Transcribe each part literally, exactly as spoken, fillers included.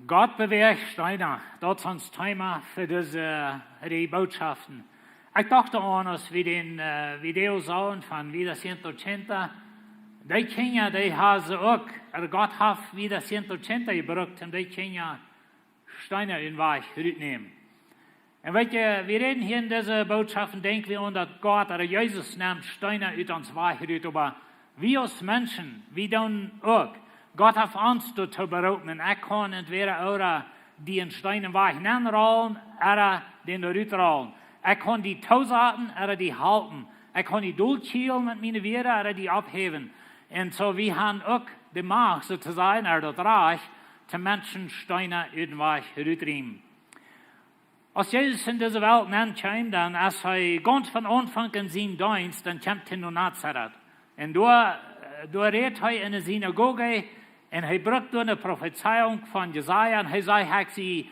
Gott bewäajt Steena, daut es ons Thema fa dise Rieej Bootschoften. Ekj docht doaraun, aus wie dän Video sagen von Vida ciento ochenta, dee Kjinja, dee haben see uk, Gott haft Vida ciento ochenta jebrukt, om dee Kjinja Steena ut dän Wajch ruttonämen. Un weet jie, wie räden hia en dise Bootschoften, denkj wie aun daut Gott, ooda Jesus nemt Steena ut ons Wajch rut, oba wie aus Menschen, wie doonen uk. Gott haft ons doatoo beroopen, un ekj kaun entwäda ooda die een Steen em Wajch nenrollen, ooda dän doa rutrollen. Ekj kaun die toosaten, ooda die halpen. Ekj kaun die dolkjielen met miene Wieed, ooda die opphäwen. Un soo, wie haben uk de Macht, soo to sajen, ooda daut Rajcht, de Menschen Steena ut dän Wajch rutriemen. Aus Jesus en dise Welt nenkjeem, dan es hee gaunz von Aunfank en sienen Deenst, dan kjemt hee no Nazaret. Un doa, doa räd hee en de Sinagoge, un hee brukt doa eene Profezeiunk von Jesaja, un hee sajcht: "Ekj sie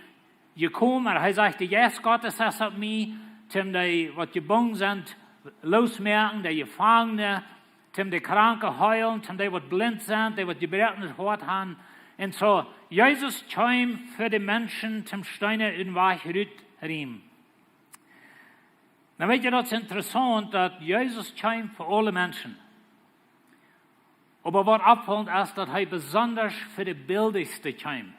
jekomen", hee sajcht: "De Jeist Gottes es opp mie, om dee waut jebungen sent, loosmoaken, de Jefangne, om de Kranke heelen, om dee waut blint sent, dee waut jebroakenet Hoat haben." Un soo, Jesus kjeem fa de Menschen, om Steena ut dän Wajch rutriemen. Nu weet jie, daut es interessaunt, daut Jesus kjeem fa aule Menschen. Oba waut oppfaulent es, daut hee besonda fa de Bildichste kjeem.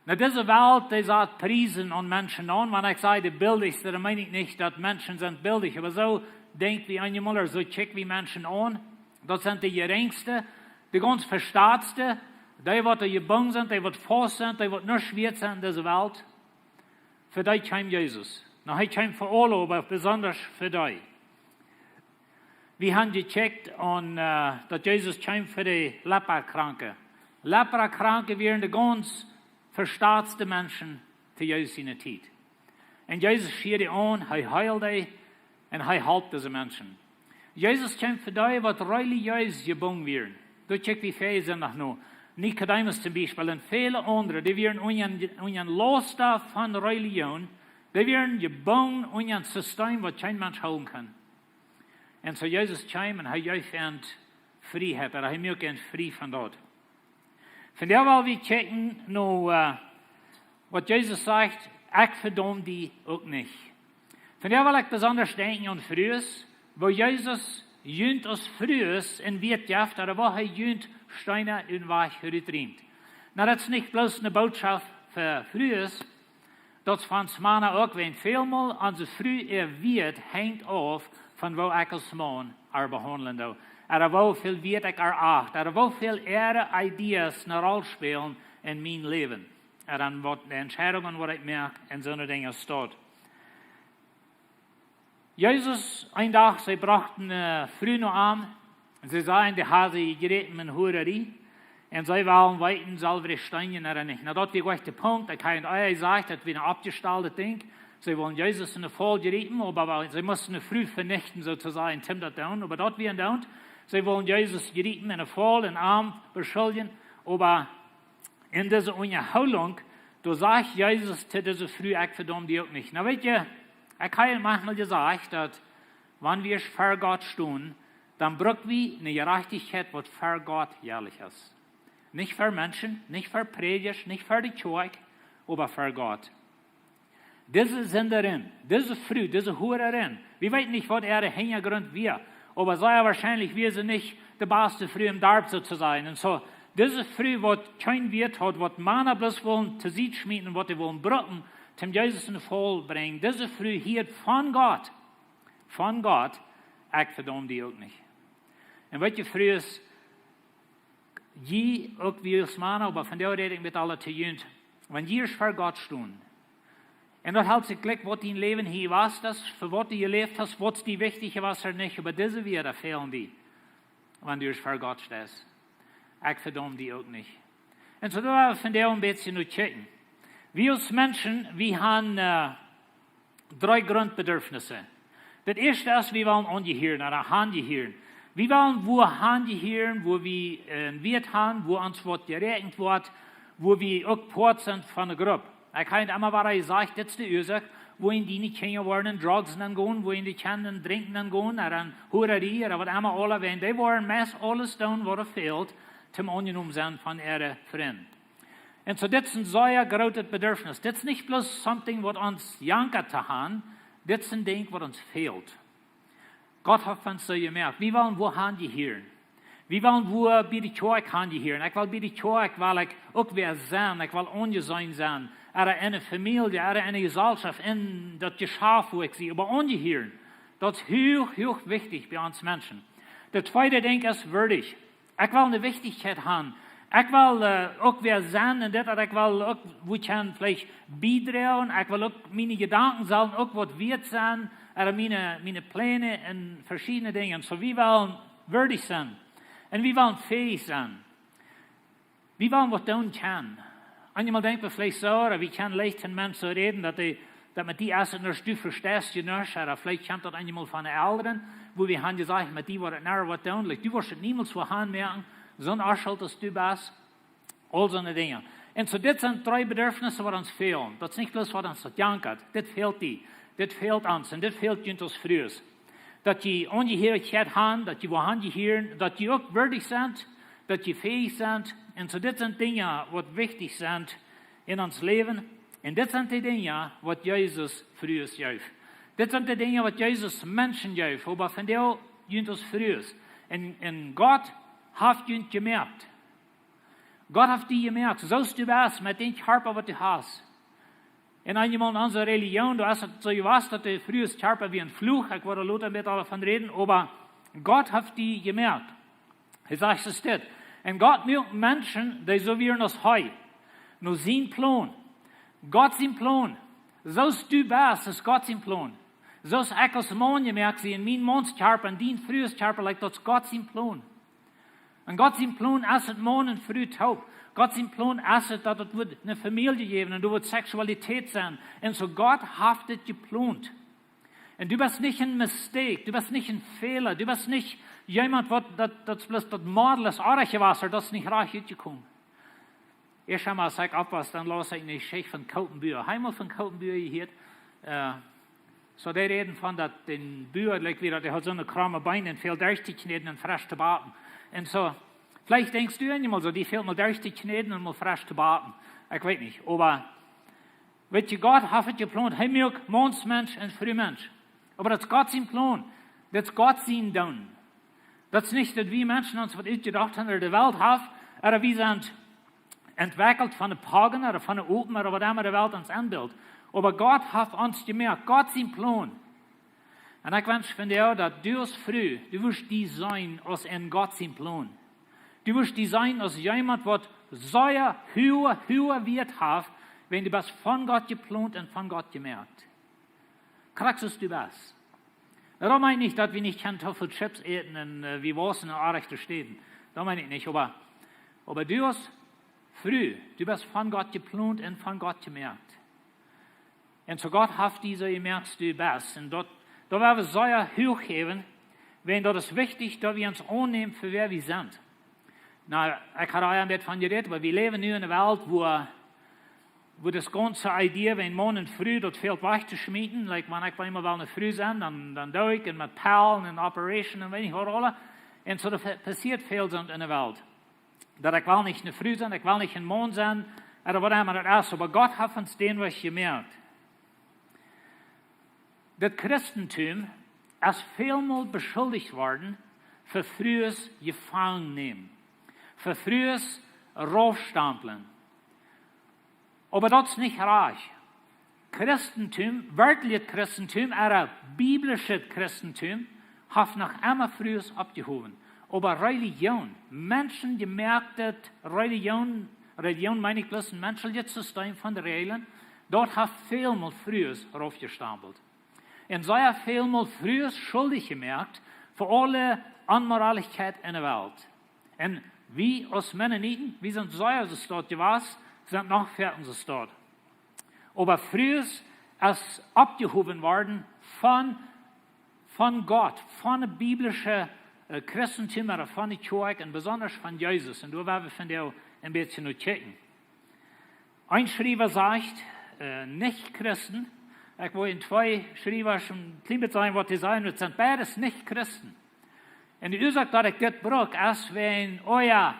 Nu, dise Welt, dee sat Priesen aun Menschen aun. Wan ekj saj de Bildichste, dan meen ekj nich, daut Menschen sent bildich, oba soo denkj wie eenjemol, soo kjikj wie Menschen aun. Daut sent de jerinjste, de gaunz vestadste, dee waut doa jebungen sent, dee waut faust sent, dee waut nuscht wieet sent en dise Welt. Fa dee kjeem Jesus. Nu, hee kjeem fa aule, oba besonda fa dee. Wie haben jekjikjt aun, daut Jesus kjeem fa de Leprakranke. Leprakranke wieren de gaunz vestadste Menschen to Jesus siene Tiet. Un Jesus schieed dee aun, hee heeld dee, un hee holp dise Menschen. Jesus kjeem fa dee, waut relijees jebungen wieren. Doa kjikj wie väl Sindach no. Nikodemus toom Biespel un väle aundre, dee wieren unja, unja een Lausta von Relijoon. Dee wieren jebungen unja een System, waut kjeen Mensch hoolen kunn. Un soo Jesus kjeem un hee jeef an Frieheit, ooda hee muak an frie von daut. Vondoag well wie kjikjen no, waut Jesus sajcht: "Ekj vedaum die uk nich." Vondoag well ekj besonda denkjen aun Frues, woo Jesus junt aus Frues een Wieet jeft, ooda woo hee junt Steena ut dän Wajch rutriemt. Nu, daut es nich bloos eene Bootschoft fa Frues, daut es fa ons Mana uk, wiels välmol onse Fru äa Wieet henjt auf von woo ekj aus Maun äa behaundlen doo. Ooda woo väl Wieet ekj äa acht. Ooda woo väl äare Ideas ne Rol spälen en mien Läwen. Ooda aun waut de Entscheidungen, waut ekj moak, un soone Dinja es daut. Jesus, een Dach, see brochten eene Fru no am, un see säden, dee haud see jejräpen en Huararie. Un see wullen weeten, saul wie dee steenjen ooda nich. Nu, daut wia uk de Punkt, ekj hab junt ea jesajcht, daut wia een aufjestaldet Dinkj. See wullen Jesus en de Faul jriepen, oba see musten de Fru venichten, soo to sajen, om daut to doonen. Oba daut wia daut. See wullen Jesus jriepen en de Faul un am beschuldjen, oba en dise Unjahoolunk, doa sajcht Jesus to dise Fru: "Ekj vedaum die uk nich." Nu weet jie, ekj hab manchmol jesajcht, daut wan wie ver Gott stonen, dan bruck wie eene Jerajchtichkjeit, waut ver Gott jerecht es. Nich ver Menschen, nich ver Prädjasch, nich ver de Kjoakj, oba ver Gott. Dise Sindarin, dise Fru, dise Huararin, wie weeten nich, waut äa Hinjagrunt wia, oba sea woascheinlich wia see nich de baste Fru em Darp, soo to sajen. Un soo, dise Fru, waut kjeen Wieet haud, waut Mana bloos wullen to Sied schmieten, waut dee wullen brucken, om Jesus en de Faul brinjen, dise Fru hieed von Gott, von Gott: "Ekj vedaum die uk nich." Un weet jie, Frues, jie uk, wie aus Mana, oba vondoag räd ekj met aule to junt. Wan jie ver Gott stonen, un daut helt sikj jlikj, waut dien Läwen hia wia, daut fa waut du jeläft hast, waut die wichtich wia ooda nich, oba dise Wieed fälen die, wan du ver Gott steist: "Ekj vedaum die uk nich." Un soo, doa well wie vondoag een bät no kjikjen. Wie aus Menschen, wie haben dree Gruntbedurfnisse. Daut ieeschte es, wie wellen aunjehieren, ooda hanjehieren. Wie wellen wua hanjehieren, wua wie een Wieet haben, wua ons waut jeräakjent woat, wua wie uk Poat sent von de Grupp. Ekj hab emma wada jesajcht, dit es de Uasoak, wuarom diene Kjinja woaren en Drugs nengonen, wuarom de Kjinja en Drinkjen nengonen, ooda en Huararie, ooda waut emma aula, wiels dee woaren meist aules doonen, waut fält, om aunjenomen to sennen von äare Frind. Un soo, dit es een sea grootet Bedürfnis. Dit es nich bloos something waut ons jankat to haben. Dit es een Dinkj waut ons fält. Gott haft ons soo jemoakt. Wie wellen wuahan jehieren. Wie wellen wua bie de Kjoakj han jehieren. Ekj well bie de Kjoakj, well ekj uk wäa sennen. Ekj well aunjeseenen sennen. Ooda enne Famielje, ooda enne Jeselschoft, en daut Jeschaft, wua ekj sie. Oba aunjehieren. Daut es huach, huach wichtich bie ons Menschen. Daut tweede Dinkj es würdich. Ekj well eene Wichtichkjeit han. Ekj well uk wäa sennen en dit, daut ekj well uk, wua ekj kaun veleicht biedroagen. Ekj well uk, miene Jedanken sellen uk waut wieet sennen. Ooda miene, miene Pläne en veschiedne Dinja. Soo, wie wellen würdich sennen. Un wie wellen fäich sennen. Wie wellen waut doonen kjennen. Eenjemol denkj wie veleicht soo, ooda wie kjennen leicht een Mensch soo räden, daut hee, daut met die es et nuscht, du vesteist je nuscht, ooda veleicht kjemt daut eenjemol von de Elren, wua wie han jesajcht, met die woat et nie waut doonen. Like, du woascht et niemols wuahan moaken, soon Oschult aus du best, aul soone Dinja. Un soo, dit sent dree Bedürfnisse waut ons fälen. Daut es nich bloos waut ons daut jankat. Dit fält die. Dit fält ons. Un dit fält junt aus Frues. Daut jie Aunjehieerichkjeit han, daut jie wuahan jehieren, daut jie uk würdich sent, daut jie fäich sent. Un soo, dit sent Dinja waut wichtich sent en ons Läwen. Un dit sent de Dinja waut Jesus Frues jeef. Dit sent de Dinja waut Jesus Menschen jeef, oba vondoag junt aus Frues. Un, un Gott haft junt jemoakt. Gott haft die jemoakt, soo aus du best, met dän Kjarpa waut du hast. Un eenjemol en onse Relijoon, doa es et soo jewast, daut de Frues Kjarpa wia een Fluch, ekj woa doa lota een bät aul von räden, oba Gott haft die jemoakt. Hee sajcht, soo steit. Un Gott muak Menschen, dee soo wieren aus hee. No sien Plon. Gott sien Plon. Soo aus du best, es Gott sien Plon. Soo aus ekj aus Maun jemoakt sie en mien Maunskjarpa, en dien Frueskjarpa, like, daut es Gott sien Plon. Un Gott sien Plon es et, Maun un Fru toop. Gott sien Plon es et, daut et woat eene Famielje jäwen un doa woat Seksualität sennen. Un soo, Gott haft et jeplont. Un du best nich een Mistake, du best nich een Fäla, du best nich jemaunt waut daut, daut es bloos daut Model es oajch jewast, daut es nich rajcht utjekomen. Ieescht emol, aus ekj oppwoss, dan laus ekj eene Jeschicht von Koopenbuur. Hast du mol von Koopenbuur jehieet? Äh, soo, dee räden von daut een Bua, like, wia daut, dee haud soone kromme Been un fält derch to kjnäden un fresch to backen. Un soo, veleicht denkjst du eenjemol soo, die fält mol derch to kjnäden un mol fresch to backen. Ekj weet nich, oba weetst, Gott haft et jeplont. Hee muak Maun, Mensch un Fru, Mensch. Oba daut es Gott sien Plon. Daut es Gott sien Doonen. Daut es nich, daut wie Menschen ons waut utjedocht haben, ooda de Welt haft, ooda wie sent entwekjelt von de Poagen ooda von de Open ooda waut emma de Welt ons enbilt. Oba Gott haft ons jemoakt, Gott sien Plon. Un ekj wensch von die, daut du aus Fru, du woascht die seenen aus en Gott sien Plon. Du woascht die seenen aus jemaunt waut sea huach, huach Wieet haft, wan du best von Gott jeplont un von Gott jemoakt. Krakjt soo aus du best. Daut meent nich, daut wie nich kjennen too väl Chips äten un, äh, wie wausen en oajchte Städen. Daut meen ekj nich, oba, oba du aus Fru, du best von Gott jeplont un von Gott jemoakt. Un soo Gott haft die soo jemoakt aus du best. Un daut, daut woa wie sea huach jäwen, wiels daut es wichtich, daut wie ons aunnämen fa wäa wie sent. Nu, ekj haud aul een bät von jerät, oba wie läwen nu en eene Welt, wua, wua daut gaunze Idee, wan Maun un Fru, daut fält wajch to schmieten. Like, wan ekj well emma well eene Fru sennen, dan, dan doo ekj, un met Pellen un Operation un weet ekj waut aules. Un soo, daut fa-, passieet väl soo en de Welt. Daut ekj well nich eene Fru sennen, ekj well nich een Maun sennen, ooda waut emma daut es, oba Gott haft ons dän Wajch jemoakt. Daut Christentum es välmol beschuldicht worden fa Frues jefangen nämen, fa Frues raufstampeln. Oba daut es nich rajcht. Christentum, werkjlichet Christentum, ooda biblischet Christentum, haft noch emma Frues oppjehowen. Oba Relijoon, menschenjemoakte Relijoon, Relijoon meen ekj bloos een menschlichet System von de Räajlen, daut haft välmol Frues raufjestampelt. Un sea välmol Frues schuldich jemoakt fa aule Onmoralischkjeit en de Welt. Un wie aus Mennoniten, wie sent sea soo staut jewast, sent noch foaken soo staut. Oba Frues es oppjehowen worden von, von Gott, von daut biblische, äh, Christentum, ooda von de Kjoakj un besonda von Jesus. Un doa woa wie vondoag een bät no kjikjen. Een Schriewa sajcht, äh, Nich-Christen, ekj well en twee Schriewa een kjlien bät sajen waut dee sajen, daut sent beides Nich-Christen. Un de Uasoak daut ekj dit bruck es, wan, oh jo,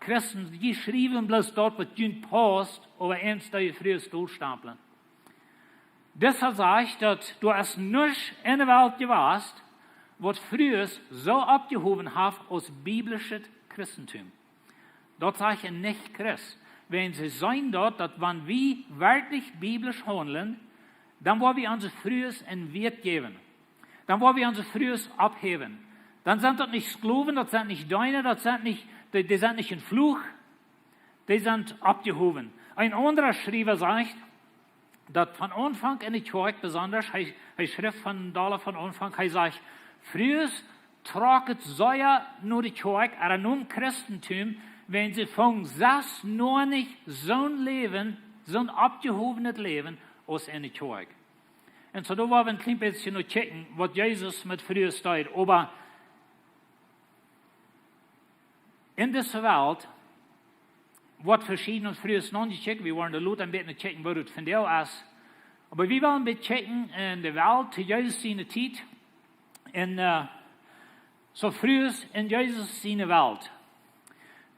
Christen, jie schriewen bloos daut, waut junt paust, oba eenst dee Frues dolstamplen. Dit sajcht, daut doa es nuscht enne Welt jewast, waut Frues soo oppjehowen haft aus biblischet Christentum. Daut sajcht een Nich-Christ. Wan see seenen daut, daut wan wie werkjlich biblisch haundlen, dan woa wie onse Frues een Wieet jäwen. Dan woa wie onse Frues opphäwen. Dan sent daut nich Sklowen, daut sent nich Deena, daut sent nich, dee, dee sent nich een Fluch, dee sent oppjehowen. Een aundra Schriewa sajcht, daut von Aunfank enne Kjoakj besonda, hee, hee schrift von doa von Aunfank, hee sajcht, Frues trocken sea no de Kjoakj, ooda nom Christentum, wan see fungen selfst noch nich soon Läwen, soon oppjehowenet Läwen aus enne Kjoakj. Un soo, doa woa wie een kjlien bät no kjikjen, waut Jesus met Frues deed. Oba en dise Welt woat veschiedne Frues aunjekjikjt. Wie woaren doa lota een bät no kjikjen, woo daut vondoag es. Oba wie wellen een bät kjikjen en de Welt to Jesus siene Tiet. Un, äh, soo Frues en Jesus siene Welt.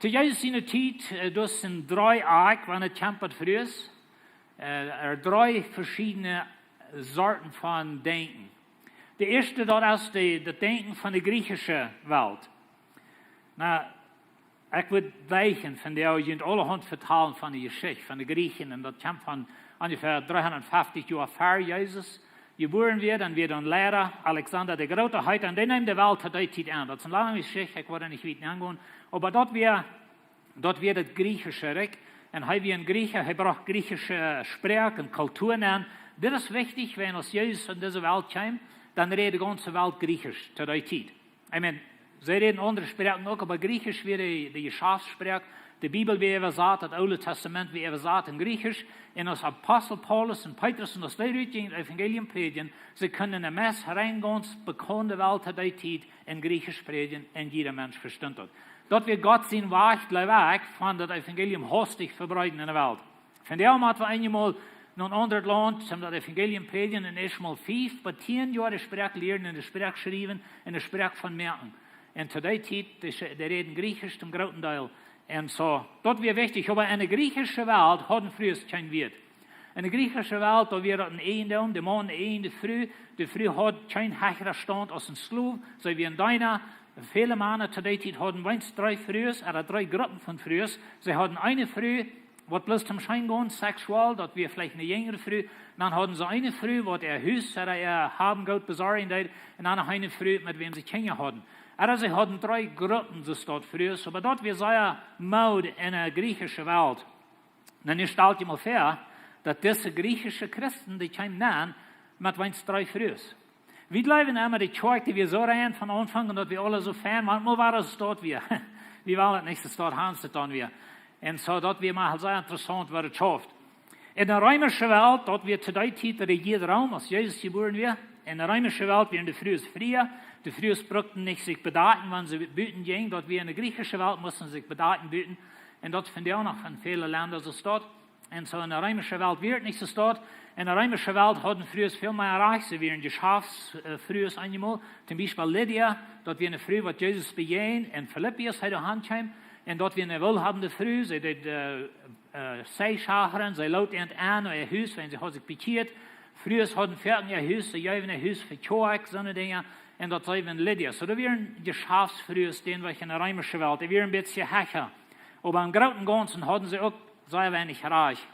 To Jesus siene Tiet, äh, daut sent dree Oakj, wan et kjemt waut Frues. Äh, ea dree veschiedne Sorten von Denkjen. De ieeschte, daut es de, daut Denkjen von de griechische Welt. Nu, ekj wudd jleichen von dee, junt aulahaunt vetalen von de Jeschicht von de Griechen. Un daut kjemt von onjefäa dreehundatfeftich Joa ver Jesus jebuaren wia. Dan wia doa een Leida, Alexander de Groote heet, un dee neem de Welt to dee Tiet aun. Daut es eene lange Jeschicht, ekj woa doa nich wiet aungonen. Oba daut wia, daut wia daut griechische Rikj. Un hee wia een Grieche, hee brocht griechische Sproak un Kultua aun. Dit es wichtich, wan aus Jesus en dise Welt kjeem, dan räd de gaunze Welt Griechisch to dee Tiet. I mean, see räden aundre Sproaken uk, oba Griechisch wia de, de Jeschaftssproak. De Bibel wia äwasat, daut Oole Tastament wia äwasat en Griechisch. Un aus Apostel Paulus un Petrus un aus dee rut jinjen daut Evangelium prädjen, see kunnen de meist rein gaunz bekaunde Welt to dee Tiet en Griechisch prädjen un jieda Mensch vestunt daut. Daut wia Gott sien Wajch, jleew ekj, von daut Evangelium haustich vebreeden en de Welt. Vondoag mott wie eenjemol no een aundret Launt, om daut Evangelium prädjen un ieescht mol fief bat tieen Joa de Sproak lieren un de Sproak schriewen un de Sproak von moaken. Un to dee Tiet, dee, dee räden Griechisch toom grooten Deel. Un soo, daut wia wichtich. Oba en de griechische Welt hauden Frues kjeen Wieet. En de griechische Welt, doa wia daut een Eijendoom, de Maun eejend de Fru, de Fru haud kjeen hecheren Staunt aus een Sklow, see wia een Deena. Väle Mana to dee Tiet hauden weens dree Frues, ooda dree Gruppen von Frues. See hauden eene Fru, waut bloos toom scheen gonen, seksuell, daut wia veleicht eene jinjre Fru. Dan hauden see eene Fru, waut äa Hus ooda äa Haben un Goot besorjen deed. Un dan noch eene Fru, met wäm see Kjinja hauden. Ooda see hauden dree Gruppen, soo aus daut Frues, oba daut wia sea Mood en de griechische Welt. Nu, nu stalt jie mol väa, daut dise griechische Christen, dee kjeemen aun met weens dree Frues. Wie jleewen emma, de Kjoakj, dee wia soo rein von Aunfank un daut wia aules soo fein, mau, mau wia daut, daut wia. Wie wellen daut nich soo, daut Hans daut dan wia. Un soo, daut wia mau sea interessaunt, waut et schauft. En de reemische Welt, daut wia to dee Tiet rejieed Room, aus Jesus jebuaren wia. En de reemische Welt wieren de Frues frie. De Frues bruckten nich sikj bedakjen, wan see buten jinjen. Daut wia en de griechische Welt, musten see sikj bedakjen buten. Un daut es vondoag noch en väle Lenda soo staut. Un soo en de reemische Welt wia et nich soo staut. En de reemische Welt hauden Frues väl mea Rajcht. See wieren Jeschafts-, äh, Frues eenjemol. Toom Biespel Lydia, daut wia eene Fru, waut Jesus bejäajend en Filippi, aus hee doa han kjeem. Un daut wia eene woolhabende Fru. See deed, äh, äh, Seeschacheren, see lood an no äa Hus, wan see haud sikj bekjieet. Frues hauden foaken äa Hus, see jeewen äa Hus fa Kjoakj, soone Dinja. Un daut säd wie en Lydia. Soo, daut wieren Jeschaftsfrues, dee wia en de reemische Welt. Dee wieren een bät hecha. Oba em grooten Gaunzen hauden see uk sea weinich Rajcht.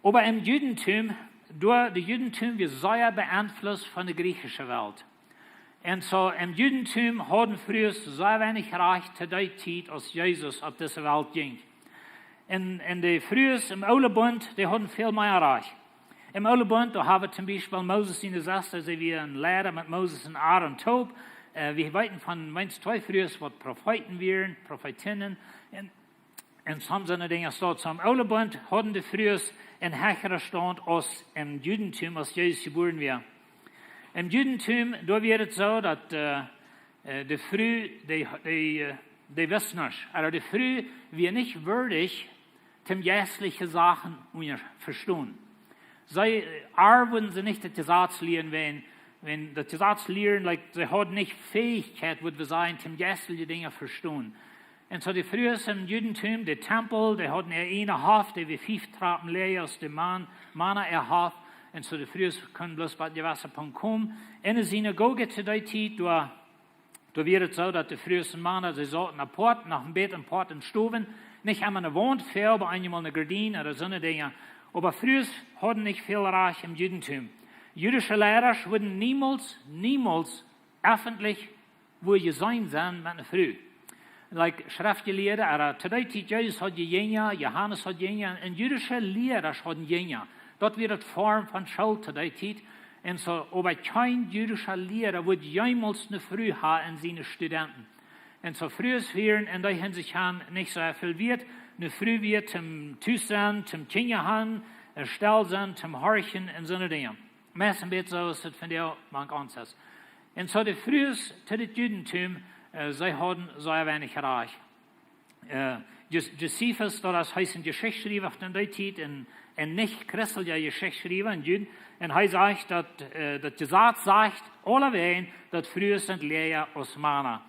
Oba em Judentum, doa, de Judentum wia sea beeinflusst von de griechische Welt. Un soo, em Judentum hauden Frues sea weinich Rajcht to dee Tiet, aus Jesus opp dise Welt jinkj. Un, un de Frues em Oolen Bunt, dee hauden väl mea Rajcht. Em Oolen Bunt, doa hab wie toom Biespel Moses siene Sesta, see wia een Leida met Moses un Aaron toop. Äh, wie weeten von weens twee Frues, waut Profeeten wieren, Profeetinnen. Un, un soone Dinja staut. Soo em Oolen Bunt hauden de Frues een hecheren Staunt aus em Judentum, aus Jesus jebuaren wia. Em Judentum, doa wia et soo, daut, äh, äh, de Fru, dee, dee, äh, dee wist nuscht. Aulsoo de Fru wia nich wieedich, toom jeistliche Sachen unja-, vestonen. See, äh, äa wudden see nich daut Jesaz lieren, wan, wan daut Jesaz lieren, like, see haud nich Fäichkjeit, wudd wie sajen, toom jeistliche Dinja vestonen. Un soo de Frues em Judentum, de Tempel, dee hauden äa eenen Hoff, dee wia fief Trappen läaja aus de Maun, Mana äa Hoff. Un soo de Frues kunnen bloos bat jewesse Punkt komen. Enne Sinagoge to dee Tiet, doa, doa wia et soo, daut de Frues un Mana, see sauten apoat, noch een bät apoat em Stowen, nich emma ne Waunt väa, oba eenjemol ne Gardien ooda soone Dinja. Oba Frues hauden nich väl Rajcht em Judentum. Jüdische Liera wudden niemols, niemols effentlich wua jeseenen sennen met ne Fru. Like Schreftjelieede, ooda to dee Tiet Jesus haud Jinja, Johanes haud Jinja, un jüdische Liera hauden Jinja. Daut wia de Form von School to dee Tiet. Un soo, oba kjeen jüdischa Liera wudd jemols ne Fru haben en siene Studenten. Un soo Frues wieren en dee Hinsicht nich soo väl wieet. Ne Fru wia toom tus sennen, toom Kjinja haben, stell sennen, toom horchen un soone Dinja. Meist een bät soo aus et vondoag mank ons es. Un soo de Frues to daut Judentum, äh, see hauden sea weinich Rajcht. Äh, Jos-, Josephus, daut es, hee es een Jeschichtsschriewa von dee Tiet, een, een nich christelja Jeschichtsschriewa, een Jud. Un hee sajcht daut, äh, daut Jesaz sajcht aulawäajen, daut Frues sent läaja aus Mana.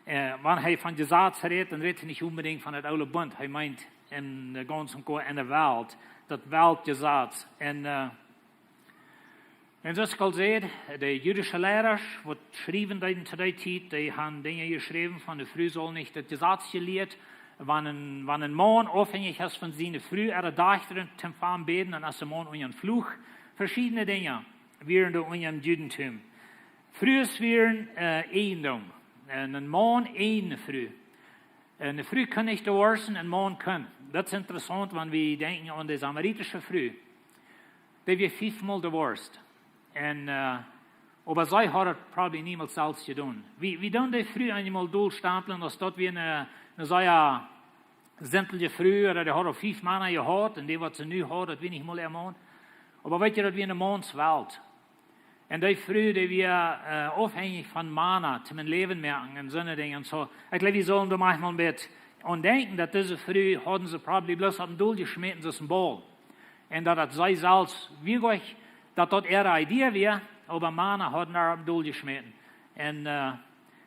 Äh, wan hee von Jesaz rät, dan rät hee nich onbedinjt von daut oole Bunt. Hee meent en de gaunze, en de Welt, daut Weltjesaz. Un, äh, un soo aus ekj aul säd, de jüdische Liera, waut schriewen deeden to dee Tiet, dee haben Dinja jeschräwen von de Fru saul nich daut Jesaz jelieet. Wan een, wan een Maun aufhenjich es von siene Fru, ooda Dajchta, toom fa am bäden, dan es de Maun unja een Fluch. Veschiedne Dinja wieren doa unja em Judentum. Frues wieren, äh, Eigendom. Un een Maun eend ne Fru. Äh, ne Fru kunn nich divorcen, een Maun kunn. Daut es interessaunt, wan wie denkjen aun de samaritische Fru. Dee wia fiefmol divorced. Un, äh, oba see haud daut probably niemols selfst jedonen. Wie, wie doonen dee Fru eenjemol dolstamplen, aus daut wia ne, ne sea sintelje Fru, ooda dee haud aul fief Mana jehaut, un dee waut see nu haud, daut wia nich mol äa Maun. Oba weet jie, daut wia ne Maunswelt. Un dee Fru, dee wia, äh, aufhenjich von Mana, toom Läwen moaken un soone Dinja un soo. Ekj jleew, wie sellen doa maunchmol een bät aun denkjen, daut dise Fru hauden see probably bloos opp dän Dol jeschmäten, soo aus een Baul. Un daut daut see selfst, wie goot, daut daut äare Idee wia, oba Mana hauden äa opp dän Dol jeschmäten. Un, äh,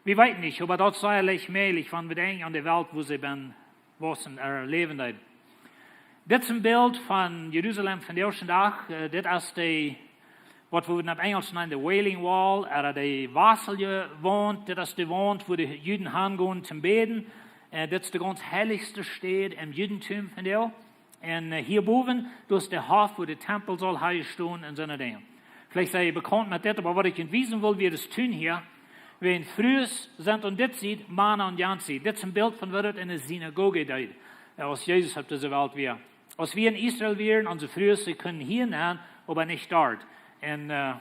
wie weeten nich, oba daut es sea leicht mäajlich, wan wie denkjen aun de Welt, wua see benne waussen, äh, läwen deed. Dit es een Bilt von Jerusalem vondoag dän Dach. Äh, dit es de, waut wie opp Enjelsch nanen de Wailing Wall, ooda de Wasselje Waunt. Dit es de Waunt, wua de Juden hangonen toom bäden. Äh, dit es de gaunz heilichste Städ em Judentum vondoag. Un, äh, hia bowen, daut es de Hoff, wua de Tempel saul haben jestonen un soone Dinja. Veleicht sent jie bekaunt met dit, oba waut ekj junt wiesen well, wia daut Tun hia. Wäajen Frues sent aun dit Sied, Mana aun jant Sied. Dit es een Bilt von waut et enne Sinagoge deed, äh, aus Jesus opp dise Welt wia. Aus wie en Israel wieren, onse Frues, see kunnen hia nenn, oba nich doa. Un, äh,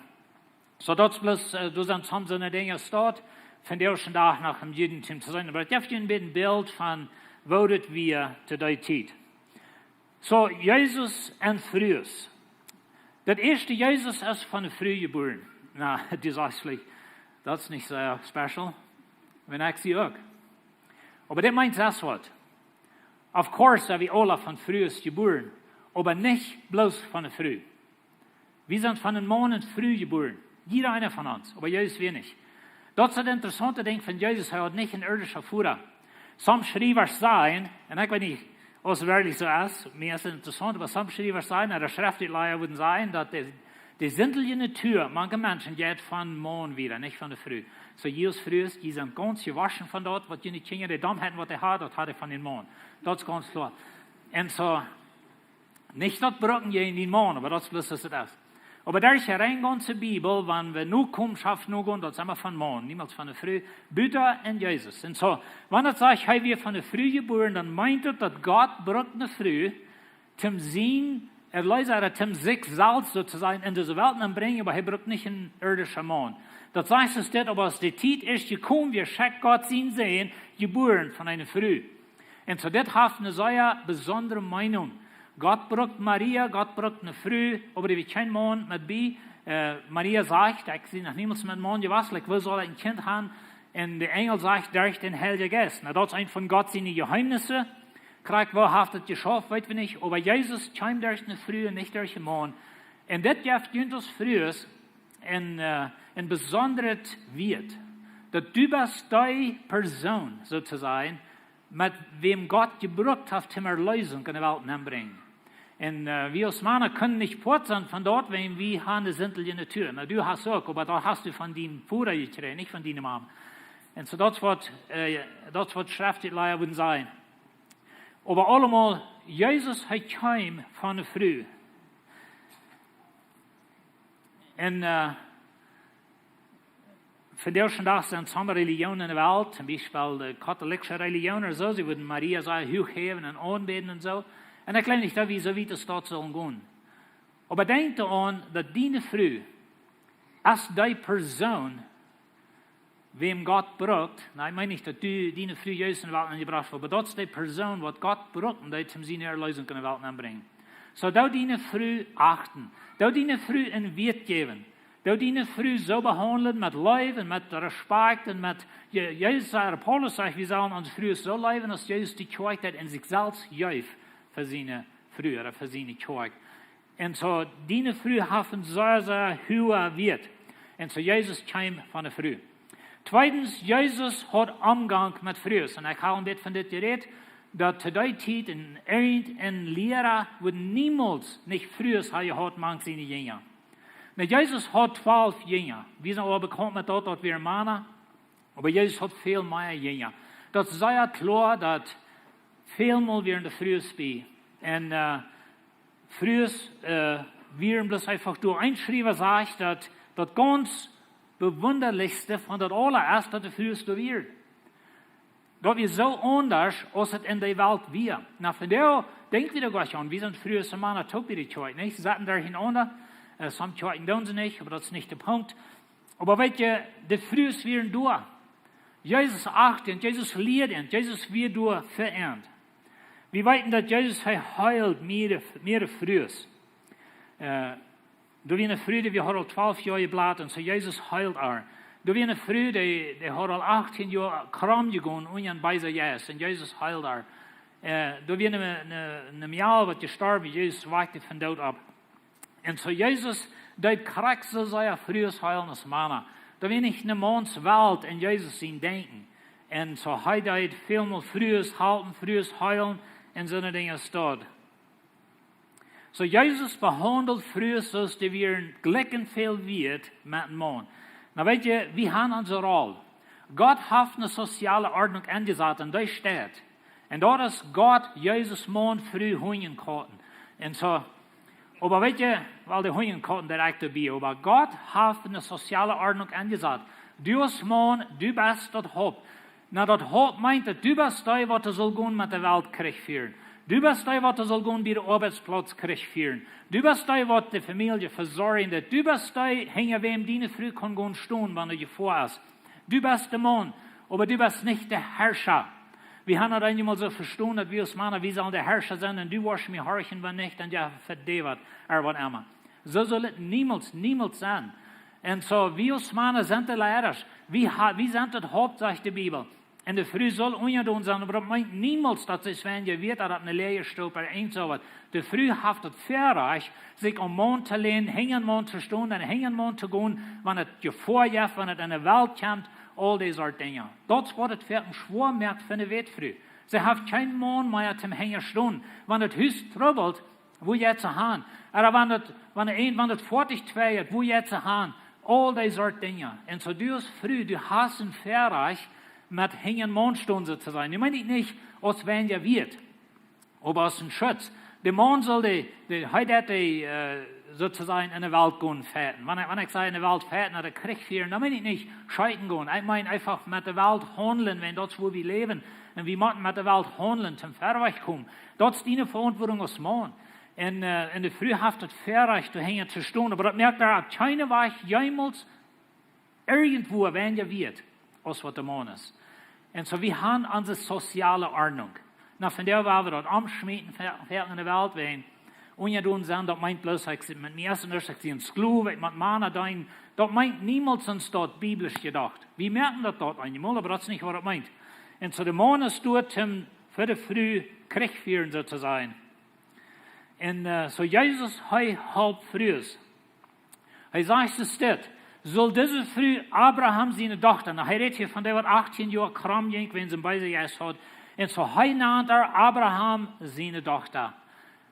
soo daut es bloos, äh, doa sent soone Dinja staut, vondoag dän Dach noch em Judentum to seenen. Oba daut jeft junt een bät een Bilt von waut et wia to dee Tiet. Soo, Jesus un Frues. Daut ieeschte, Jesus es von ne Fru jebuaren. Na, du sajchst veleicht, daut es nich soo special. Wan ekj sie uk. Oba dit meent sest waut. Of course sent wie aula von Frues jebuaren, oba nich bloos von ne Fru. Wie sent von een Maun un Fru jebuaren. Jieda eena von ons, oba Jesus wia nich. Daut es daut interessaunte Dinkj von Jesus, hee haud nich een irdischa Voda. Some Schriewa sajen, un ekj weet nich, aus et werkjlich soo es, mie es et interessaunt, oba some Schriewa sajen, ooda Schreftlieja wudden sajen, daut de, de sintelje Natua mank de Menschen jeit von Maun wieda, nich von de Fru. Soo, jie aus Frues, jie sent gaunz jewoschen von daut, waut june Kjinja, de Domheiten, waut dee hauden, daut hauden dee von dän Maun. Daut es gaunz kloa. Un soo, nich daut brucken jäajen dän Maun, oba daut es bloos aus et es. Oba doa es je rein gaunze Bibel, wan wie Nokomschoft nogonen, daut es emma von Maun, niemols von ne Fru, buta en Jesus. Un soo, wan et sajcht, hee wia von ne Fru jebuaren, dan meent et, daut Gott brukt ne Fru, toom sien Erleesa, ooda toom sikj selfst soo to sajen en dise Welt nenn brinjen, oba hee brukt nich een irdischa Maun. Daut sajcht ons dit, oba aus de Tiet es jekomen, wia, schekjt Gott sienen Sän, jebuaren von eene Fru. Un soo, dit haft ne sea besondre Meenunk. Gott brukt Maria, Gott brukt ne Fru, oba doa wia kjeen Maun met bie. Äh, Maria sajcht, ekj sie noch niemols met Maun jewast, like, woo saul ekj een Kjint haben? Un de Enjel sajcht, derch dän Heiljen Jeist. Na, daut es eent von Gott siene Jeheemnisse. Krakjt woo haft et jeschauft, weet wie nich. Oba Jesus kjeem derch ne Fru un nich derch een Maun. Un dit jeft junt aus Frues een, äh, een besondret Wieet. Daut du best dee Persoon, soo to sajen, met wäm Gott jebrukt haft, om Erlösung enne Welt nenbrinjen. Un äh, wie aus Mana kjennen nich fort sennen von daut, wan wie haben de sintliche Natua. Na, du hast uk, oba daut hast du von dien Voda jekjräajen, nich von diene Mama. Un soo daut woat, äh, daut woat schreftlich leida wudden sennen. Oba aulemol, Jesus, hee kjeem von eene Fru. Un äh, vondoag dän Dach sent sommje Relijionen enne Welt, toom Biespel de katholiekje Relijoon ooda soo, see wudden Maria sea huach häwen un aunbäden un soo. Un ekj jleew nich, daut wie soo wiet aus daut sellen gonen. Oba denkj doaraun, daut diene Fru es dee Persoon, wäm Gott brukt. Na, ekj meen nich, daut du, diene Fru Jesus enne Welt aunjebrocht woat, oba daut es dee Persoon, waut Gott brukt, om dee toom siene Erlösung enne Welt aunbrinjen. Soo, doo diene Fru achten. Doo diene Fru een Wieet jäwen. Doo diene Fru soo behaundlen met Leew un met Respekt un met, Je-, Jesus säd, Paulus sajcht, wie sellen onse Frues soo leewen, aus Jesus de Kjoakj, daut hee sikj selfst jeef fa siene Fru ooda fa siene Kjoakj. Un soo, diene Fru haft een sea, sea huagen Wieet. Un soo, Jesus kjeem von eene Fru. Tweedens, Jesus haud Omgank met Frues. Un ekj hab een bät von dit jerät, daut to dee Tiet een, een, een Liera wudd niemols nich Frues haben jehaut mank siene Jinja. Nu, Jesus haud twalf Jinja. Wie sent aul bekaunt met daut, daut wieren Mana. Oba Jesus haud väl mea Jinja. Daut es sea kloa, daut välmol wieren de Frues bie. Un äh, Frues äh, wieren bloos eefach doa. Een Schriewa sajcht, daut daut gaunz bewunderlichste von daut aula es, daut de Frues doa wieren. Daut wia soo aundasch, aus et enne Welt wia. Na, vondoag denkj wie doa goanich aun. Wie sent Frues un Mana toop bie de Kjoakj, nich? See saten doa hinjaraun. Äh, sommje Kjoakjen doonen see nich, oba daut es nich de Punkt. Oba weet jie, de Frues wieren doa. Jesus acht an, Jesus lieed an, Jesus wia doa fa an. Wie weeten, daut Jesus, hee heeld mea, mea Frues. Äh, doa wia eene Fru, dee haud aul twalf Joa jebloot, un soo Jesus heeld äa. Doa wia eene Fru, dee, dee haud aul achttieen Joa krom jegonen unja een beesen Jeist, un Jesus heeld äa. Äh, doa wia eene, eene, eene Mejal, waut jestorwen, Jesus wajkjt von doot opp. Un soo Jesus deed krakjt soo sea Frues heelen aus Mana. Daut wia nich een Maunswelt en Jesus sien Denkjen. Un soo hee deed välmol Frues halpen, Frues heelen un soone Dinja aus daut. Soo Jesus behaundelt Frues soo aus dee wieren jlikj väl wieet met een Maun. Nu weet jie, wie haben onse Rol. Gott haft eene soziale Ordnunk aunjesat un dee steit. Un daut es Gott, Jesus, Maun, Fru, Hunj un Kauten. Un soo, oba weet jie, wiels de Hunj un Kauten direkt doabie, oba Gott haft eene soziale Ordnunk aunjesat. Du aus Maun, du best daut Haupt. Nu, daut Haupt meent, daut du best dee, waut saul gonen met de Welt Kjrich fieren. Du best dee, waut saul gonen bie de Oabeitsplatz Kjrich fieren. Du best dee, waut de Famielje vesorjen deit. Du best dee, hinja wäm diene Fru kaun gonen stonen, wan et Jefoa es. Du best de Maun, oba du best nich de Harscha. Wie haben daut eenjemol soo vestonen, daut wie aus Mana, wie sellen de Harscha sennen, un du woascht mie horchen, wan nich, dan jeff ekj fa die waut, ooda waut emma. Soo saul et niemols, niemols sennen. Un soo, wie aus Mana sent de Leidasch. Wie ha-, wie sent daut Haupt, sajcht de Bibel. Un de Fru saul unjadon sennen, oba daut meent niemols, daut see es weinja wieet, daut et eene läaje Stool ooda eent soo waut. De Fru haft daut Väarajcht, sikj aum Maun to länen, hinja dän Maun to stonen un hinja dän Maun to gonen, wan et Jefoa jeft, wan et enne Welt kjemt, aul dee Sort Dinja. Daut es waut et fa een schwoa moakt fa eene Wätfru. See haft kjeen Maun mea toom hinja stonen. Wan daut Hus trubbelt, wua jeit see han? Ooda wan daut, wan een, wan daut Foatich twei jeit, wua jeit see han? Aul dee Sort Dinja. Un soo du aus Fru, du hast een Väarajcht, met hinja dän Maun stonen, soo to sajen. Nu meen ekj nich aus weinja wieet, oba aus een Schutz. De Maun saul de, de, hee deit de, äh, soo to sajen, enne Welt gonen fighten. Wan ekj, wan ekj saj enne Welt fighten, daut Kjrich fieren, dan meen ekj nich scheeten gonen. Ekj meen eefach met de Welt haundlen, wan daut es wua wie läwen. Un wie motten met de Welt haundlen, toom wieda komen. Daut es diene Veauntwuatunk aus Maun. Un, äh, un de Fru haft daut Väarajcht, doa hinja to stonen. Oba daut moakt äa opp kjeenen Wajch jemols irjentwua weinja wieet aus waut de Maun es. Un soo, wie haben onse soziale Ordnunk. Nu, vondoag woa wie daut omschmieten, ver-, ver enne Welt, wan unjadon sennen, daut meent bloos, ekj sie met mie es un ekj sie een Sklow, ekj mott Mana deenen. Daut meent niemols soo, daut biblisch jedocht. Wie moakjen daut, daut eenjemol, oba daut es nich waut daut meent. Un soo, de Maun es doa toom fa de Fru Kjrich fieren, soo to sajen. Un, äh, soo Jesus, hee halpt Frues. Hee sajcht, es dit, saul dise Fru Abraham siene Dochta, nu, hee rät hia von dee, waut achttieen Joa krom jinkj, wan see een beesen Jeist haud, Un soo hee nant äa Abraham siene Dochta.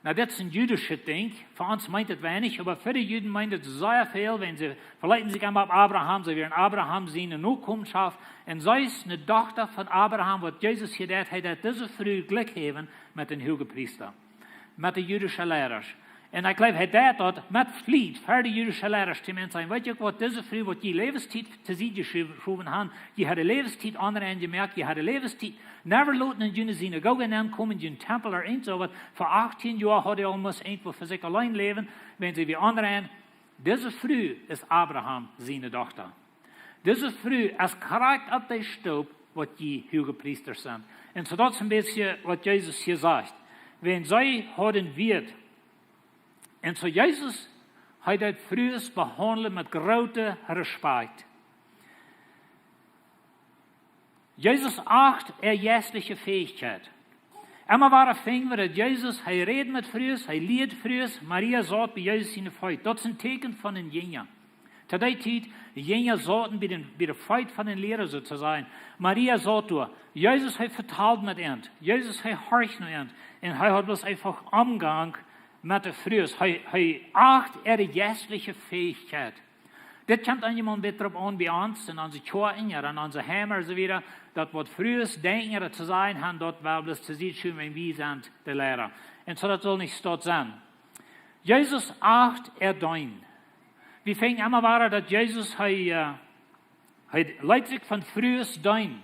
Nu, dit es een jüdischet Dinkj. Fa ons meent et weinich, oba fa de Juden meent et sea väl, wan see veleeten sikj emma opp Abraham, see wieren Abraham siene Nokomenschoft. Un see es eene Dochta von Abraham, waut Jesus hia deed, hee deed dise Fru jlikj jäwen met dän Hoogepriesta, met de jüdische Leidasch. Un ekj jleew, hee deed daut met Fliet fa de jüdische Leidasch, dee Menschen sajen: "Weet jie uk waut, dise Fru, waut jie Läwenstiet to Sied jeschowen haben, jie haben Läwenstiet aundre aunjemoakt, jie haben Läwenstiet never loten en june Sinagoge nenkomen, jun Tempel ooda irjent soo waut. Fa achtieen Joa haud hee aul must irjentwua fa sikj auleen läwen, wan see wia aundre aun. Dise Fru es Abraham siene Dochta. Dise Fru es krakjt opp dee Stoop, waut jie Hoogepriesta sent." Un soo daut es een bät waut Jesus hia sajcht. Wan see hauden Wieet. Un soo Jesus, hee deed Frues behaundlen met grooten Respakjt. Jesus acht äa jeistliche Fäichkjeit. Emma wada finjen wie daut Jesus, hee räd met Frues, hee lieed Frues, Maria saut bie Jesus siene Feet. Daut es een Tieekjen von een Jinja. To dee Tiet, Jinja sauten bie dän, bie de Feet von dän Liera, soo to sajen. Maria saut doa. Jesus, hee vetald met an. Jesus, hee horcht no an. Un hee haud bloos eefach Omgank met de Frues. Hee, hee acht äare jeistliche Fäichkjeit. Dit kjemt eenjemol een bät doaropp aun bie ons, en onse Kjoakjen, en onse Heim, un soo wieda, daut waut Frues denkjen ooda to sajen haben, daut wie bloos to Sied schuwen, wan wie sent de Leida. Un soo daut saul nich daut sennen. Jesus acht äa Deenen. Wie finjen emma wada daut Jesus, hee, äh, hee leet sikj von Frues deenen.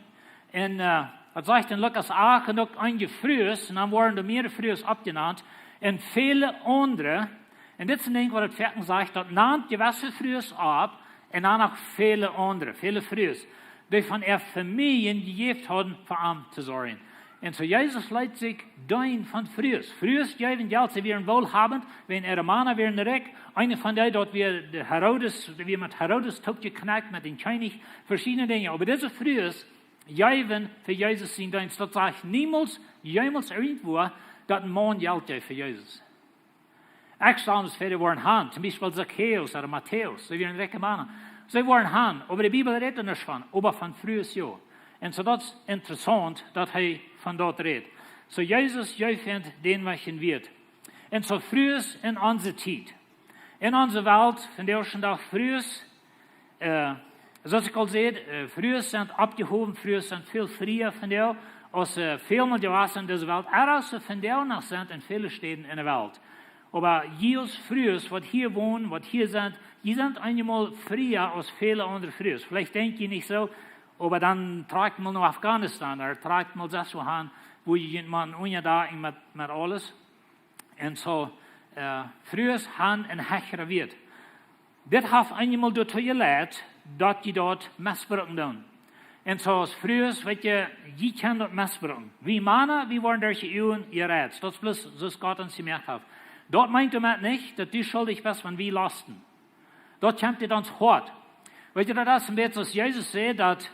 Un, äh, daut sajcht en Lukas acht, un uk eenje Frues, un dan woaren doa mea Frues oppjenant, un väle aundre. Un dit es een Dinkj waut et foaken sajcht, daut nant jewesse Frues opp, un dan noch väle aundre, väle Frues, dee von äare Famieljen jejäft hauden fa am to sorjen. Un soo Jesus leet sikj deenen von Frues. Frues jeewen Jelt, see wieren woolhabend, wan äare Mana wieren rikj. Eene von dee, daut wia de Herodes, dee wia met Herodes toopjekjnekjt, met dän Kjennich, veschiedne Dinja. Oba dise Frues jeewen fa Jesus sienen Deenst. Daut sajcht niemols, jeemols irjentwua, daut een Maun Jelt jeef fa Jesus. Ekj stal mie väa, dee woaren han, toom Biespel Zachäus ooda Matäus, see wieren rikje Mana. See woaren han, oba de Bibel rät doa nuscht von, oba von Frues jo. Un soo daut es interessaunt, daut hee von daut rät. Soo Jesus jeef an dän, waut an Wieet. Un soo Frues en onse Tiet. En onse Welt, vondoag dän Dach Frues, äh, soo aus ekj aul säd, äh, Frues sent oppjehowen, Frues sent väl fria vondoag, aus, äh, väl mol jewast en dise Welt. Ea aus see vondoag noch sent en väle Städen en de Welt. Oba jie aus Frues, waut hia wonen, waut hia sent, jie sent eenjemol fria aus väle aundre Frues. Veleicht denkj jie nich soo, oba dan trakjt mol no Afghanistan, ooda trakjt mol sest wua han, wua jie junt motten unjadakjen met, met aules. Un soo, äh, Frues han een hecheren Wieet. Dit haft eenjemol doatoo jeleit, daut jie daut mesbruken doonen. Un soo aus Frues, weet jie, jie kjennen daut mesbruken. Wie Mana, wie woaren derch de Uagen jereist. Daut es bloos soo aus Gott ons jemoakt haft. Daut meent doamet nich, daut du schuldich best, wan wie lasten. Daut kjemt dit ons hoat. Weet jie, daut es een bät soo aus Jesus säd, daut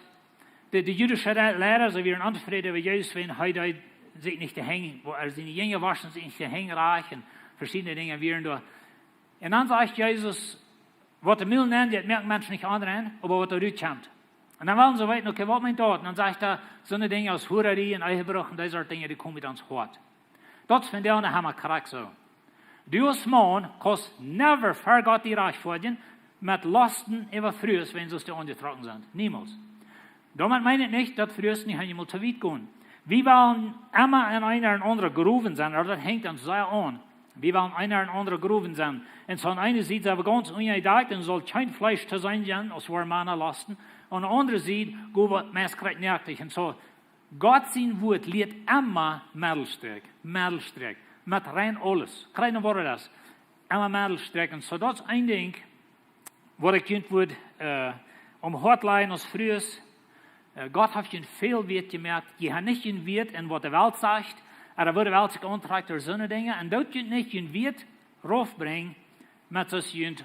de, de jüdische Le-, Leida, see wieren ontofräd äwa Jesus, wan hee deed sikj nich de Henj, woo hee siene Jinja wausch, sikj nich de Henj rajcht, un veschiedne Dinja wieren doa. Un dan sajcht Jesus: "Waut de Mul nenjeit, moakt Menschen nich onrein, oba waut doa rut kjemt." Un dan wellen see weeten: "Okay, waut meent daut?" Un dan sajcht hee: "Soone Dinja aus Hurarie un Ehebruch un dee Sort Dinja, dee komen bie ons hoat." Daut es vondoag noch emma krakjt soo. Du aus Maun kaust never ver Gott die rajchtfoadjen met Lasten äwa Frues, wan see die aunjetrocken sent. Niemols. Doamet meen ekj nich, daut Frues nich eenjemol to wiet gonen. Wie wellen emma en eene ooda aundre Grow sennen, oba daut henjt ons sea aun. Wie wellen en eene ooda aundre Grow sennen. Un soo aun eene Sied sent wie gaunz unjedakjt un saul kjeen Fleesch to seenen sennen, aus wie Mana lasten. Aun de aundre Sied go wie meist krakjt noaktich. Un soo, Gott sien Wort lieet emma Medelstrakj, Medelstrakj, met rein aules. Kjliene Wieed es emma Medelstrakj. Un soo, daut es een Dinkj, waut ekj junt wudd, äh, aum Hoat lajen aus Frues. Äh, Gott haft junt väl Wieet jemoakt. Jie haben nich jun Wieet en waut de Welt sajcht, ooda woo de Welt sikj auntrakjt ooda soone Dinja. Un doot junt nich jun Wieet raufbrinjen met soo aus jie junt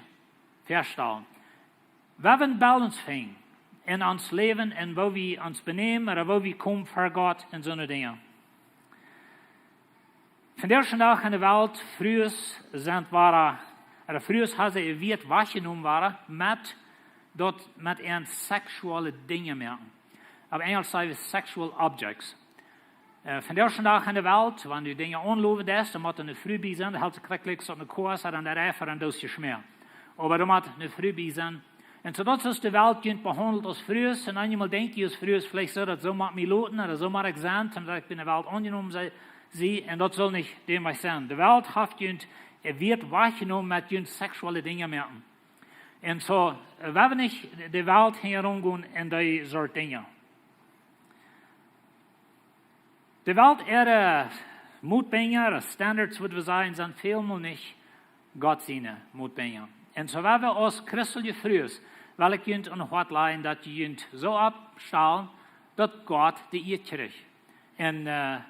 väastalen. Wie wellen Balance finjen en ons Läwen un woo wie ons benämen ooda woo wie komen ver Gott un soone Dinja. Vondoag dän Dach en de Welt, Frues sent wada, ooda Frues haben äa Wieet wajchjenomen wada met daut, met äare seksuelle Dinja moaken. Opp Enjlisch saj wie sexual objects. Äh, vondoag dän Dach enne Welt, wan du Dinja aunlowen deist, dan mott ne Fru bie sennen, dan helt see krakjt soo aus ne Koa, dan de Reifer en Doos jeschmäa. Oba doa mott ne Fru bie sennen. Un soo daut es de Welt junt behaundelt aus Frues. Un eenjemol denkj jie aus Frues veleicht soo, daut soo mott mie loten, ooda soo mott ekj sennen, daut ekj bie de Welt aunjenomen sie, sie. Un daut saul nich däm sennen. De Welt haft junt, äh, Wieet wajchjenomen met junt seksuelle Dinja moaken. Un soo, äh, wie haben nich de Welt hinjaraun gonen en dee Sort Dinja. De Welt äare Motbinja, äare Standards, wudd wie sajen, sent välmol nich Gott siene Motbinja. Un soo, wan wie aus christelje Frues, well ekj junt aun daut Hoat lajen, daut jie junt soo oppstalen, daut Gott de Ea kjricht. Un, äh,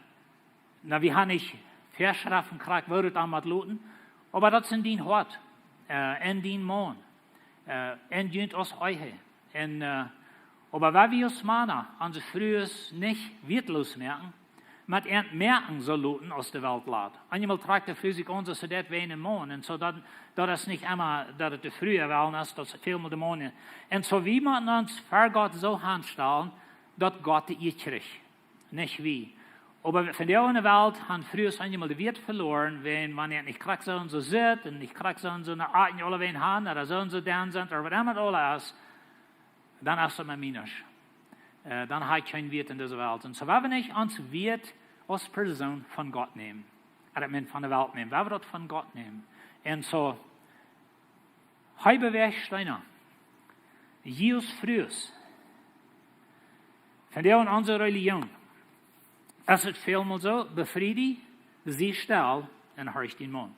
na, wie haben nich Väaschreften krakjt, woo daut aunmott loten, oba daut es en dien Hoat, äh, en dien Maun, äh, en junt aus Ehe. Un, äh, oba wan wie aus Mana onse Frues nich wieetloos moaken, met an moaken soo loten aus de Welt lat. Eenjemol trakjt de Fru sikj aun, soo aus see daut wellen, en Maun. Un soo daut, daut es nich emma, daut et de Fru wellen es, daut es välmol de Maun. Un soo, wie motten ons ver Gott soo aunstalen, daut Gott de Ea kjricht, nich wie. Oba vondoag enne Welt haben Frues eenjemol de Wieet veloaren, wan, wan et nich krakjt soo un soo sitt, un nich krakjt soo un soo ne Art aulawäajen haben, ooda soo un soo dan sent, ooda waut emma et aula es, dan es daut met mie nuscht. Äh, dan hab ekj kjeen Wieet en dise Welt. Un soo, wan wie nich ons Wieet aus Persoon von Gott nämen, ooda ekj meen von de Welt nämen, wan wie daut von Gott nämen. Un soo, hee bewäacht Steena. Jie aus Frues. Vondoag en onse Relijoon es et välmol soo, befrie die, sie stell un horch dien Maun.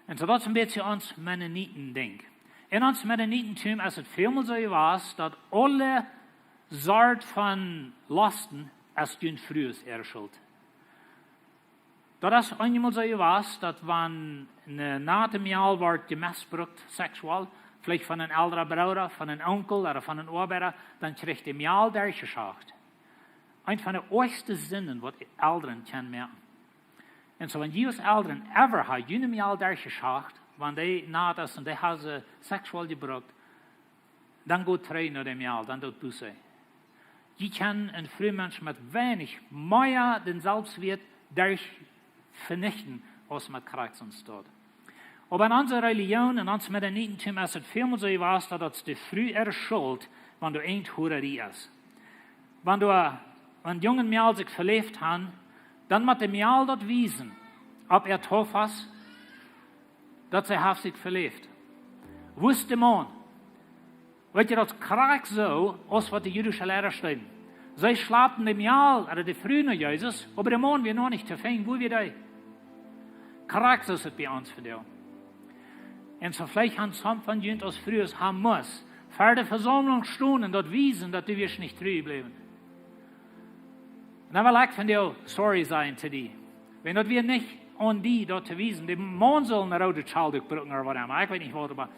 Un soo daut es en bät ons Mennoniten-Dinkj. En ons Mennonitentum es et välmol soo jewast, daut aule Sort von Losten es de Frues äare Schult. Daut es eenjemol soo jewast, daut wan ne nate Mejal wort jemisbrukt seksuell, veleicht von en elren Brooda, von en Onkel ooda von en Oabeida, dan kjrieech de Mejal derchjeschacht. Eent von de oajchste Sinden, waut Elren kjennen moaken. Un soo, wan jie aus Elren ever haben june Mejal derchjeschacht, wan dee nat es un dee haft see seksuell jebrukt, dan go trigj no de Mejal, dan doot Buße. Jie kjennen en Frumensch met weinich mea dän Selfstwieet derch venichten aus met Christus ons doot. Oba en onse Relijoon, en ons Mennonitentum es et välmol soo jewast, daut daut de Fru äare Schult, wan doa irjent Horarie es. Wan doa, wan Jung un Mejal sikj veläft haben, dan mott de Mejal daut wiesen, opp äa Tofas, daut see haft sikj veläft. Woo es de Maun? Weet jie, daut es krakjt soo aus waut de jüdische Liera schreewen. See schlapen de Mejal ooda de Fru no Jesus, oba de Maun wia noch nich to finjen, wua wia dee? Krakjt soo es et bie ons vondoag. Un soo veleicht haben some von junt aus Frues haben must ver de Vesaumlunk stonen un daut wiesen, daut du wieescht nich tru jebläwen. Un dan well ekj vondoag sorry sajen to die. Wan daut wia nich aun die daut to wiesen. De Maun saul ne roode Schauldoak brucken ooda waut emma. Ekj weet nich waut, oba,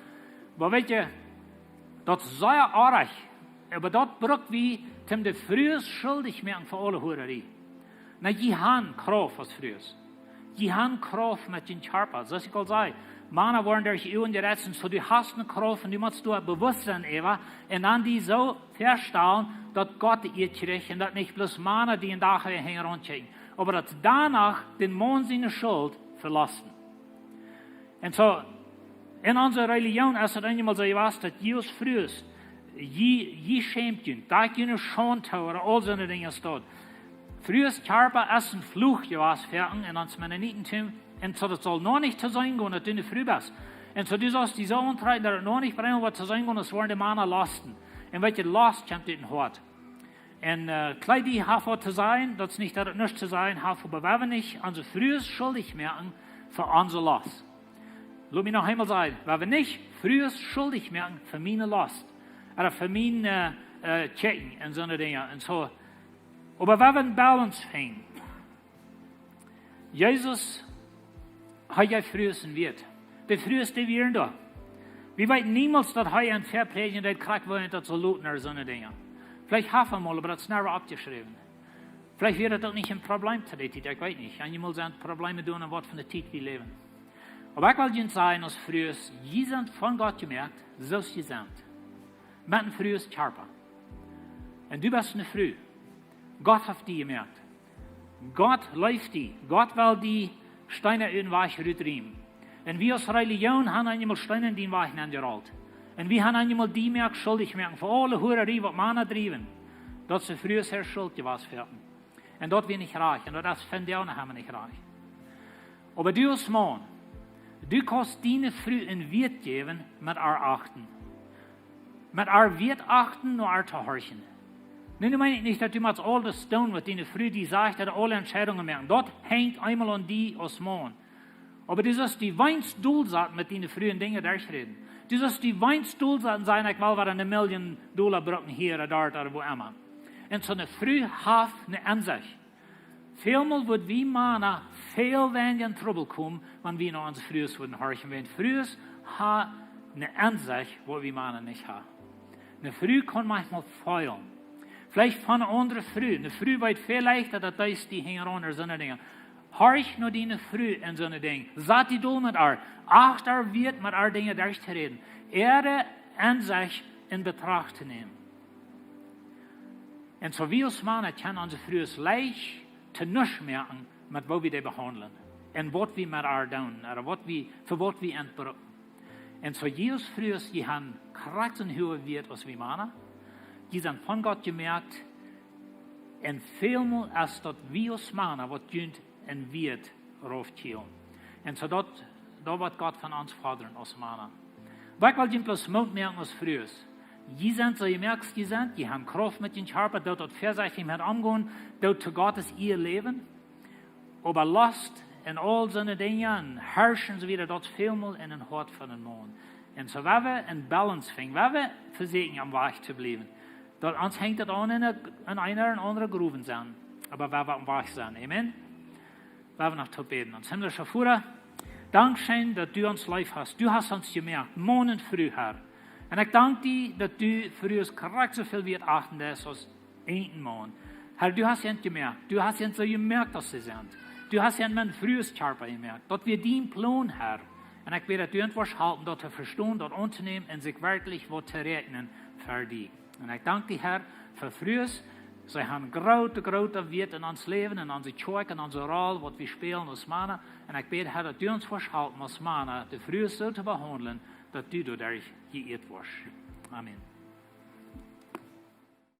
oba weet jie, daut es sea oajch. Oba daut bruck wie, om de Frues schuldich moaken fa aule Horarie. Na, jie haben Krauft aus Frues. Jie haben Krauft met jun Kjarpa. Soo aus ekj aul säd, Mana woaren derch de Uagen jeretzt, soo du hast ne Krauft un du motst doa bewusst sennen, Eva, un dan die soo väastalen, daut Gott de Ea kjricht un daut nich bloos Mana die en Dach wada hinjaraun kjikjen, oba daut doano dän Maun siene Schult velosten. Un soo, en onse Relijoon es et eenjemol soo jewast, daut jie aus Frues, jie, jie schämt junt, daut jie ne Schaund haben, ooda aul soone Dinja es daut. Frues Kjarpa es en Fluch jewast fa an en ons Mennonitentum. Un soo, daut saul noch nich to sennen gonen, daut du ne Fru best. Un soo, du saust die soo auntrakjen, daut et noch nich brinjen woat to sennen gonen, aus woaren de Mana losten. Un weet jie, Lost kjemt ut dän Hoat. Un, äh, Kleidi haft waut to sajen, daut es nich, daut et nuscht to sajen haft, oba wie haben nich onse Frues schuldich moaken fa onse Lost. Lot mie noch eemol sajen, wie haben nich Frues schuldich moaken fa miene Lost. Ooda fa miene, äh, äh, Kjikjen un soone Dinja. Un soo, oba wie haben ne Balance finjen. Jesus, hee jeef Frues en Wieet. De Frues, dee wieren doa. Wie weeten niemols, daut hee an väaprädjen deed, krakjt woo daut saul loten ooda soone Dinja. Veleicht haft hee mol, oba daut es never oppjeschräwen. Veleicht wia daut uk nich een Problem to dee Tiet, ekj weet nich. Eenjemol sent Probleme doa aun waut fa ne Tiet wie läwen. Oba ekj well junt sajen, aus Frues, jie sent von Gott jemoakt, soo aus jie sent. Met een Frues Kjarpa. Un du best ne Fru. Gott haft die jemoakt. Gott leeft die. Gott well die Steena ut dän Wajch rutriemen. Un wie aus Religion haben eenjemol Steena en dän Wajch nenjerolt. Un wie haben eenjemol die moakt schuldich moaken fa aule Huararie waut Mana driewen. Daut es de Frues äare Schult jewast fa. Un daut wia nich rajcht. Un daut es vondoag noch emma nich rajcht. Oba du aus Maun, du kaust diene Fru een Wieet jäwen met äa Achten. Met äa Wieet achten, no äa to horchen. Nu, nu meen ekj nich, daut du motst aules doonen waut diene Fru die sajcht, daut aule Entscheidungen moaken. Daut hengt eemol aun die aus Maun. Oba du saust die weens dol saten met diene Fru un Dinja derchräden. Du saust die weens dol saten sajen, ekj well wada eene Million Dolla brucken hia ooda doa ooda wua emma. Un soone Fru haft eene Ensecht. Välmol woa wie Mana väl weinja en Trubbel komen, wan wie no onse Frues wudden horchen. Wan Frues haben eene Ensecht, waut wie Mana nich haben. Eene Fru kaun maunchmol feelen. Veleicht von eene aundre Fru. Eene Fru weet väl leichta, daut dee die hinjaraun ooda soone Dinja. Horch no diene Fru en soone Dinja. Sat die dol met äa. Acht äa Wieet met äa Dinja derchtoräden. Äare Ensecht en Betracht to nämen. Un soo wie aus Mana kjennen onse Frues leicht to nuscht moaken met woo wie dee behaundlen. Un waut wie met äa doonen, ooda waut wie, fa waut wie an brucken. Un soo jie aus Frues, jie haben krakjt een huaga Wieet aus wie Mana. Jie sent von Gott jemoakt. Un välmol es daut wie aus Mana waut junt een Wieet raufkjielen. Un soo daut, daut waut Gott von ons fodren aus Mana. Oba ekj well junt bloos Moot moaken aus Frues. Jie sent soo jemoakt, jie sent, jie haben Krauft met jun Kjarpa, doot daut väasechtich met omgonen, doot to Gott sien Ea läwen. Oba Lost un aul soone Dinja un Harschen un soo wieda, daut es välmol en een Hoat von een Maun. Un soo woa wie eene Balance finjen, woa wie vesieekjen aum Wajch to bliewen. Daut ons hengt daut aun en, en eene ooda aundre Grow sennen. Oba woa wie aum Wajch sennen. Amen. Woa wie noch toop bäden. Ons himmlischa Voda, dankscheen daut du ons leef hast. Du hast ons jemoakt, Maun un Fru, Herr. Un ekj dank die daut du Frues krakjt soo väl wieet achten deist aus een Maun. Herr, du hast an jemoakt. Du hast an soo jemoakt aus see sent. Du hast an met Frues Kjarpa jemoakt. Daut wia dien Plon, Herr. Un ekj bäd daut du ons woascht halpen daut to vestonen, daut auntonämen un sikj werkjlich waut to räakjnen fa die. Un ekj dank die, Herr, fa Frues. See haben groote, groote Wieet en ons Läwen, en onse Kjoakj, en onse Rol, waut wie spälen aus Mana. Un ekj bäd, Herr, daut du ons woascht halpen aus Mana, de Frues soo to behaundlen, daut du doaderch jeieet woascht. Amen.